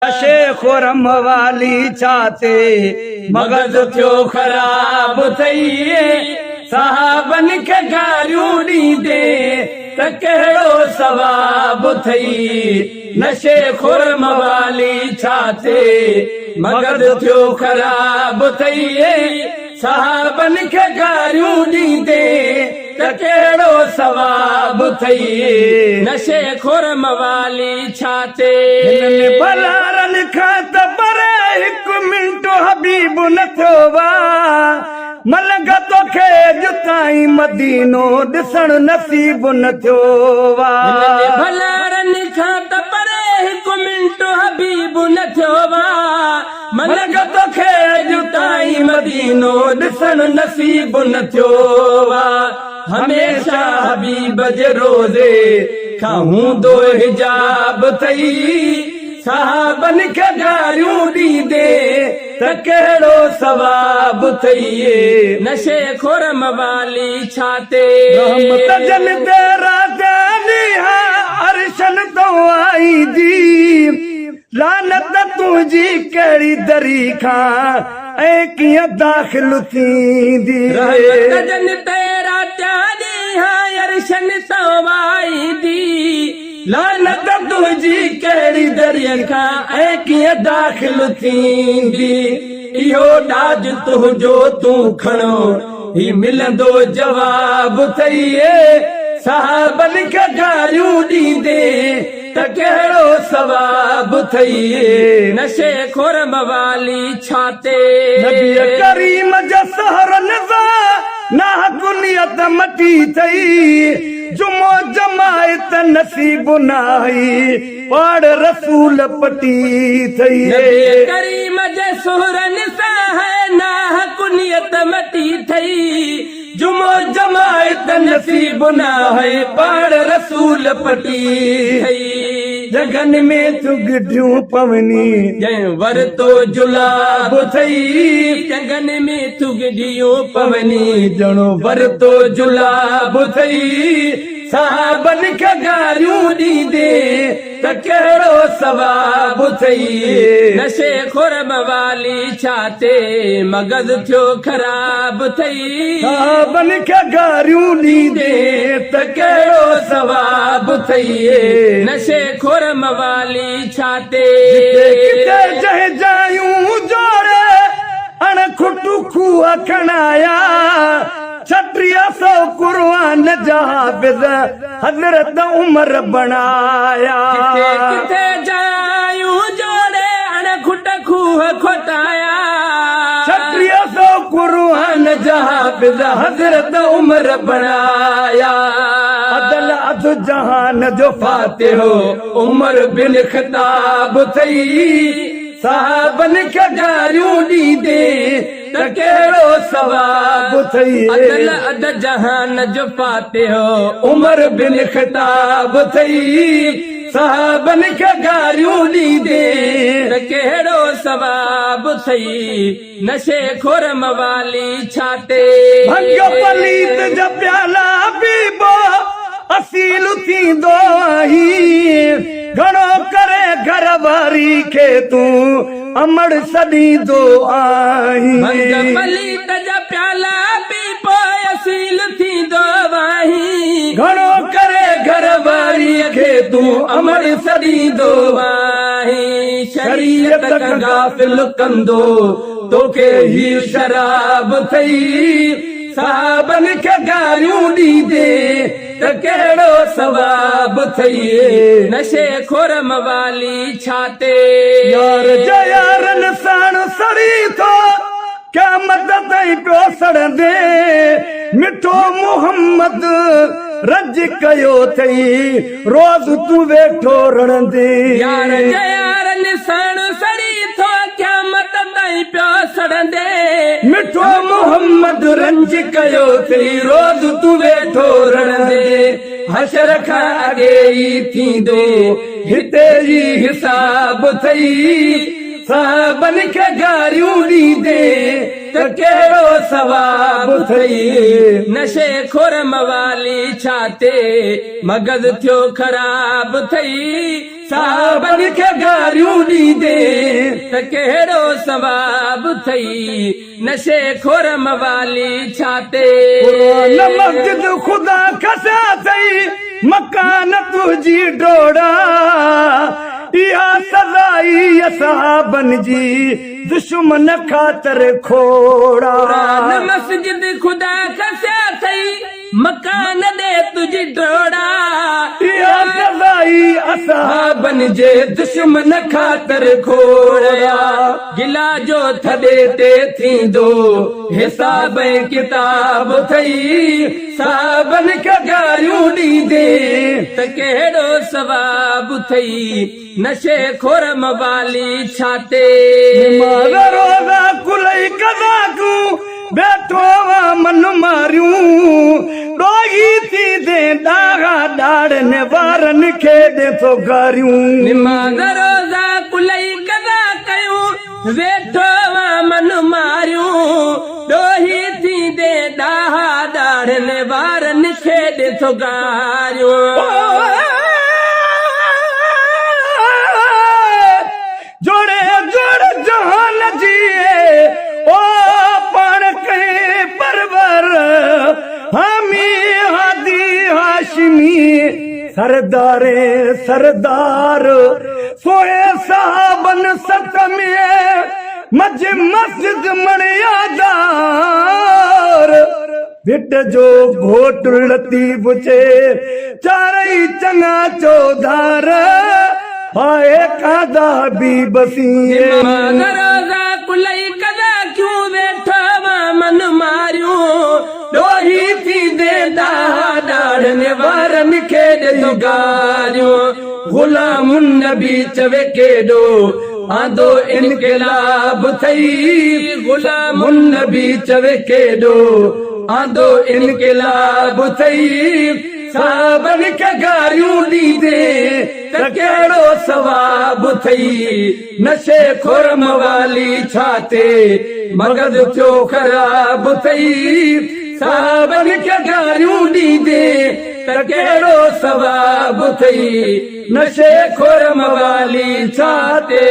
نشي خورم والي ڇا تي مغز ٿيو خراب ٿئي صحابن کي گاريون ڏيندي ته ڪهڙو ثواب ٿئي نشي خورم والي ڇا تي مغز ٿيو خراب ٿئي صحابن کي گاريون ڏيندي ته ڪهڙو ثواب ٿئي. نشي خور موالي ڇا تي. هنن ڀلارن کان ته پري هڪ منٽ حبيب نه ٿيو وا ملنگ توکي اڄ تائين مدينو ڏسڻ نصيب نه ٿيو وا. هنن ڀلارن کان ته پري هڪ منٽ حبيب نه ٿيو وا. ملڪ توکي اڄ تائين مدينو ڏسڻ نصيب نه ٿيو آ هميشه حبيب جي روضي کان هوندو حجاب ٿئي صحابن کي گاريون ڏيندي ته ڪهڙو ثواب ٿئي نشي خور موالي ڇا تي. رحمت جن تي راضي ها عرشن تون آئيندي. لعنت تنهنجي ڪهڙي دري کان ۽ ڪيئن داخل ٿيندي. رحمت جن تي راتيان ڏينهن عرشن تان وائيندي. لعنت تنهنجي ڪهڙي دري کان ۽ ڪيئن داخل ٿيندي. اهو ڏاج تنهنجو تون کڻو هي ملندو جواب ٿئي صحابن کي گاريون ڏيندي. ته ڪهڙو ثواب ٿئي. نشي خور موالي ڇا تي. نبي ڪريم جي سهرن سان ناحق نيت مٽي ٿئي. جمعو جماعت نصيب ناهي پاڙ رسول پٽي ٿئي. نبي ڪريم جي سهرن سان ناحق نيت مٽي ٿئي. جمعو جماعت نصيب ناهي پاڻ رسول پٽي ٿئي. جڳن ۾ ٿيون گڍيون پوني. جنهن ورتو جلاب ٿئي. جڳن ۾ ٿيون گڍيون پوني. ڄڻو ورتو جلاب ٿئي. صحابن کي گاريون ڏيندي ته ڪهڙو ثواب ٿئي. نشي خور موالي ڇا تي مغز ٿيو خراب ٿئي. صحابن کي گاريون ڏيندي ته ڪهڙو ثواب ٿئي. نشي خور موالي ڇا تي. جتي ڪٿي جنهن جايون جوڙي اڻ کٽ کوهه کڻايا. ڇٽيهه سئو قرآن جا حافظ حضرت عمر بڻايا. ڪٿي ڪٿي جايون جوڙي اڻ کٽ کوهه کوٽايا. ڇٽيهه سئو قرآن جا حافظ حضرت عمر بڻايا. عدل اڌ جهان جو فاتح عمر بن خطاب ٿئي. صحابن کي گاريون ڏيندي ته ڪهڙو ثواب ٿئي. عدل اڌ جهان جو فاتح عمر بن خطاب ٿئي. صحابن کي گاريون ڏيندي ته ڪهڙو ثواب ٿئي. نشي خور موالي ڇا تي. ڀنگ پليت جا پيالا پيبو اصيل ٿيندو آهين. گهڻو ڪري گهر واري کي تون امڙ سڏيندو آهين. ڀنگ پليت جا پيالا پي پوء اصيل ٿيندو آهين. گهڻو ڪري گهر واري کي تون امڙ سڏيندو آهين. شريعت کان غافل ڪندو توکي هي شراب ٿئي. صحابن کي گاريون ڏيندي ته ڪهڙو ثواب ٿئي. نشي خور موالي ڇا تي. يار جي يارن ساڻ سڙي ٿو قيامت تائين پيو سڙندي. مٺو محمد رنج ڪيو ٿئي روز تون ويٺو رڙندي. يار جي يارن ساڻ سڙي ٿو قيامت تائين پيو سڙندي. مٺو محمد رنج ڪيو ٿئي روز تون ويٺو رڙندي. حشر کان اڳي ئي ٿيندو هتي ئي حساب ٿئي. صحابن کي گاريون ڏيندي. ته ڪهڙو ثواب ٿئي. نشي خور موالي ڇا تي مغز ٿيو خراب ٿئي. صاحبن کي گاريون ڏيندي ته ڪهڙو ثواب ٿئي. نشي خور موالي ڇا تي. قرآن مسجد خدا کسيا اٿئي مڪان تنهنجي ڊوڙا. اها سزا ئي اصحابن جي دشمن خاطر کوڙا. قرآن مسجد خدا کسيا اٿئي مڪان ڏي تنهنجي ڊوڙا. اها سزا ئي اصحابن جي دشمن خاطر کوڙا. گلا جو ٿڏي تي ٿيندو حساب ۽ ڪتاب اٿئي. صاحبن کي گاريون ڏيندي ته ڪهڙو ثواب اٿئي. نشي خور موالي ڇا تي. نماز روزا ڪلئي قضا ڪيون ويٺو آن من ماريون ڏوهي ٿيندين ڏاها ڏاڙهن وارن کي ڏين ٿو گاريون. نماز روزا ڪلئي قضا ڪيون ويٺو آن من ماريون ڏوهي ٿيندين ڏاها ڏاڙهن وارن کي ڏين ٿو گاريون. جوڙي جوڙ جهان جي او پاڻ ڪئين پرور حامي هادي هاشمي سردارين سردار سوئي صحابن ست ۾ مجھ مسجد مڻيادار ڀٽ جو گهوٽ لطيف چي چارئي چڱا چوڌار هاء ڪادا حبيب سين. نماز روزا ڪلئي قضا ڪيون ويٺا وان من ماريون ڏوهي ٿيندي ڏاها ڏاڙهن وارن کي ڏي ٿو گاريون غلام النبي چوي ڪيڏو آندو انقلاب ٿئي غلام النبي چوي ڪيڏو آندو انقلاب ٿئي صاحبن کي گاريون ڏيندي ته ڪهڙو ثواب ٿئي نشي خور موالي ڇا تي مغز ٿيو خراب ٿئي صاحبن کي گاريون ڏيندي ته ڪهڙو ثواب ٿئي نشي خور موالي ڇا تي.